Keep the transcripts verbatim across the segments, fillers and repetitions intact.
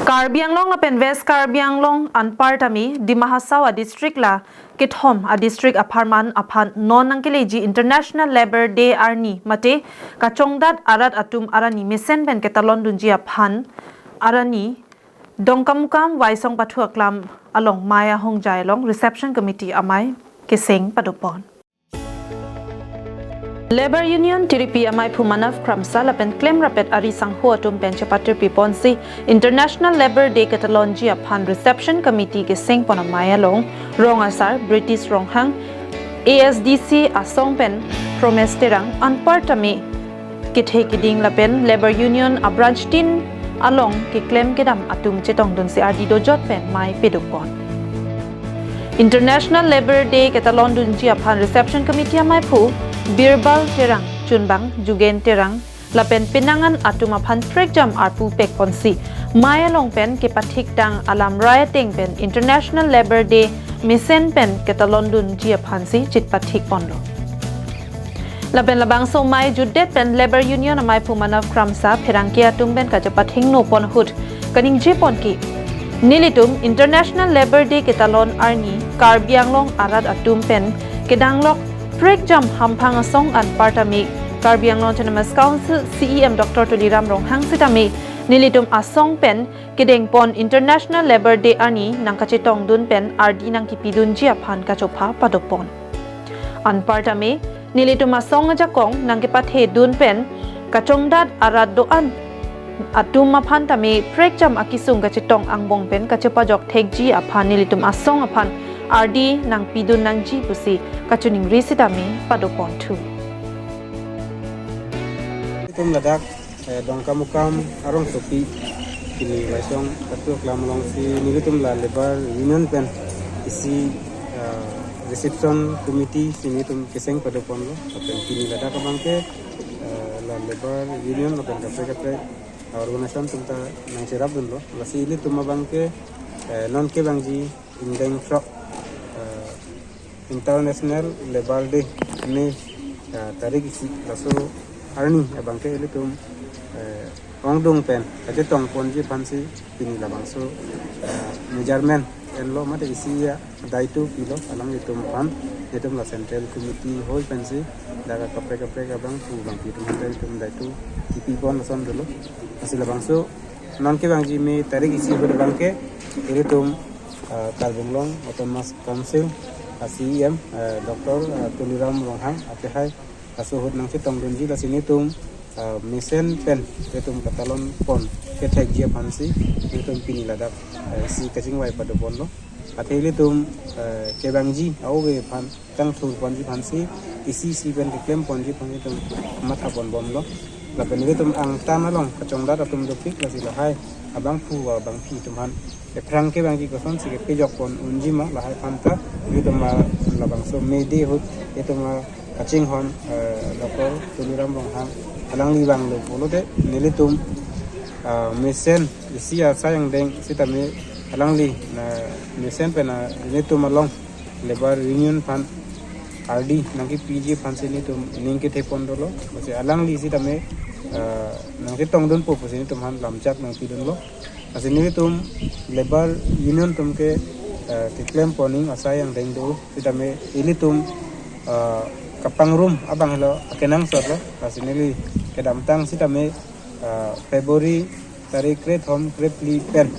Karbi Anglong lapen West Karbi Anglong anparta me Dima Hasao a-district la kethom a-district apharman aphan non nangkeleji International Labour Day arni mate kachongdat arat atum arni mesen pen ketalon dunji aphan arni Dongkamukam Waisong Pathu Aklam along mei ahongjai along Reception Committee amei keseng padopon. Labour Union Tiripi amaiphu Manav Kramsa lapen klemrapet ari sangho atum pen chepatirpi ponsi International Labour Day ketalonji aphan Reception Committee keseng pon amei along rong asar British Ronghang, A S D C asong pen Promes Terang anparta me kethe keding lapen Labour Union a-branch tin along keklem kedam atum chetongdunsi ardi dojot pen mei pedopon. International Labour Day ketalon dunji aphan Reception Committee amaiphu Birbal Terang, Chunbang Jugen Terang lapen penang an atum aphan prekjam arpu pekponsi mei along pen kepathik tang alam rai ateng pen International Labour Day mesen pen ketalon dunji aphansi chitpathik ponlo. Lapen labangso mei jutdet pen Labour Union amaiphu Manav Kramsa pherangke atum pen kachepathingno pon ahut kaningje pon ke nelitum International Labour Day ketalon arni Karbi Anglong arat atum pen kedanglok prekjam hamphang asong anparta me Karbi Anglong Autonomous Council C E M Doctor Tuliram Ronghang sitame nelitum asong pen kedengpon International Labour Day arni nangkachetongdun pen ardi nangkipidunji aphan kachopha padopon. Anparta me nelitum asong ajakong nangkepathedun pen kachongdat arat do-an atum aphan tame prekjam akesung kachetong angbong pen kachepajok thekji aphan nelitum asong aphan ardi nangpidun nangji pusi kachiningri sitame padoponthu. Itum ladak eh, Dongkamukam arongsopi pini Waisong Pathu Aklam alongsi nelitum la Labour Union pen isi eh, Reception Committee si nelitum keseng padoponlo. Lapen pini ladak abangke eh, la Labour Union lapen kaprek kaprek organization atum ta nangcherapdunlo. Lasi ilitum abangke eh, non kevangji ingdeng throk eh, International Labour Day ni eh, tarik isi laso arni abangke ilitum eh, ongdung pen kachetongponji aphansi pini labangso eh, measurement enlo mate isi ya daitu pilo alanglitum aphan, itum la Central Committee hoi pensi dak kaprek kaprek abangphu abangpi atum aphan itum daitu kipipon lason dolo. Lasi labangso non kevangji me tarik isi ahut abangke ilitum eh, Karbi Anglong Autonomous Council eh, C E M eh, Doctor eh, Tuliram Ronghang apehai laso ahut nangchetongdunji lasi nelitum eh, mesen pen nelitum katalonpon kethekji aphansi nelitum pini ladak eh, isi kachingvai padoponlo. Athe ilitum eh, kevangji a-ove aphan kangthurponji aphansi isi isi pen keklemponji aphan itum mathaponbomlo. Lapen ilitum angtan along kachongdat atum dopik lasi lahai abangphu abangpi atum aphan ephrang kevangji kosonsi kepejokpon unji ma lahai aphanta ilitum ma labangso May Day ahut itum ma kachinghon eh, Doctor Tuliram Ronghang alangli vanglo pulote nelitum ah, mesen isi asai angdeng sitame alangli na mesen pen ah, nelitum along Labour Union aphan ardi nangkipiji aphansi nelitum ning kethepon dolo. Lasi alangli sitame ah, nangchetongdunpo pusi nelitum aphan lamchak nangpidunlo. Lasi nelitum Labour Union atum ke ah, keklemponing asai angdeng do sitame ilitum ah, kapangrum abang helo akenangsotlo. Lasi neli kedamtang sitame ah, February tarik krethom krephli pen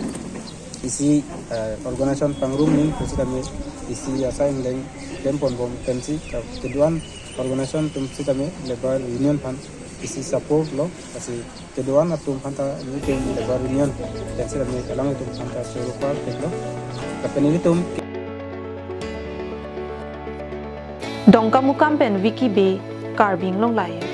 isi ah, organization pangrum ning pusitame isi asai angdeng klemponbom pensi ka kedo-an organization atum sitame Labour Union aphan isi support lo. Lasi kedo-an atum aphanta nelitum Labour Union pen sitame alanglitum aphanta sorupar teklo. Lapen nelitum Dongkamukam pen Vicky Bey, Karbi Anglong Live.